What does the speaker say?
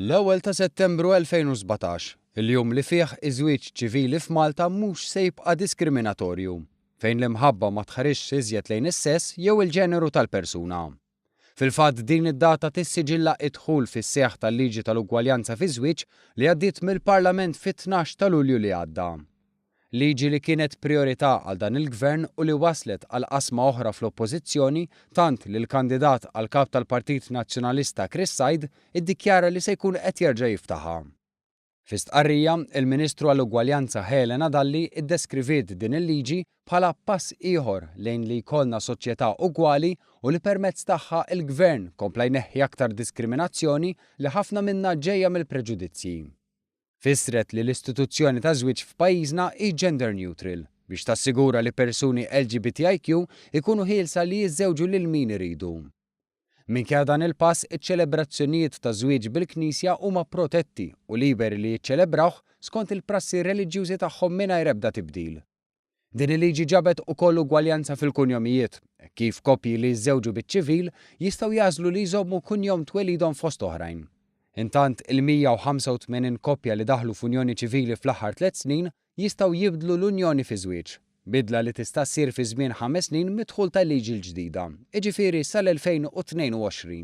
L-ewwel ta' Settembru 2017, il-jum li fih iż-żwieġ ċivili f'Malta mhux se jibqa' diskriminatorju, fejn l-imħabba ma tħarisx iżjed lejn is-sess jew il-ġeneru tal-persuna. Fil-fatt din id-data tissiġilla d-dħul fis-seħħ tal-Liġi tal-Ugwaljanza fiż-Żwieġ li għaddiet mill-Parlament fit-tnax ta' Lulju li għadda. Liġi li kienet prijorità għal dan il-Gvern u li wasslet għal qasma oħra fl-Oppożizzjoni tant li l-kandidat għal Kap tal-Partit Nazzjonalista Chris Said iddikjara li se jkun qed jerġa' jiftaħha. Fi stqarrija, il-Ministru għall-Ugwaljanza Helena Dalli ddeskriviet din il-liġi bħala pass ieħor lejn li jkollna soċjetà ugwali u li permezz tagħha l-Gvern kompla jneħħi aktar diskriminazzjoni li ħafna minnha ġejja mill-preġudizzji. Fissret li l-istituzzjoni taż-żwieġ f'pajjiżna hi gender neutral biex tassigura li persuni LGBTIQ ikunu ħielsa li jiżżewġu lil min iridu. Minkejja dan il-pass, iċ-ċelebrazzjonijiet ta' żwieġ bil-Knisja huma protetti u liberi li jiċċelebrawh skont il-prassi reliġjużi tagħhom mingħajr ebda tibdil. Din il-liġi ġabet ukoll ugwaljanza fil-kunjomijiet, hekk kif koppji li jiżżewġu biċ-ċivil jistgħu jagħżlu li jżommu kunjom twelidhom fost oħrajn. Intant, il-185 koppja li daħlu f'unjoni ċivili fl-aħħar tlett snin jistgħu jibdlu l-unjoni fi żwieġ, bidla li tista' ssir fi żmien ħames snin mid-dħul tal-liġi l-ġdida, jiġifieri sal-2022.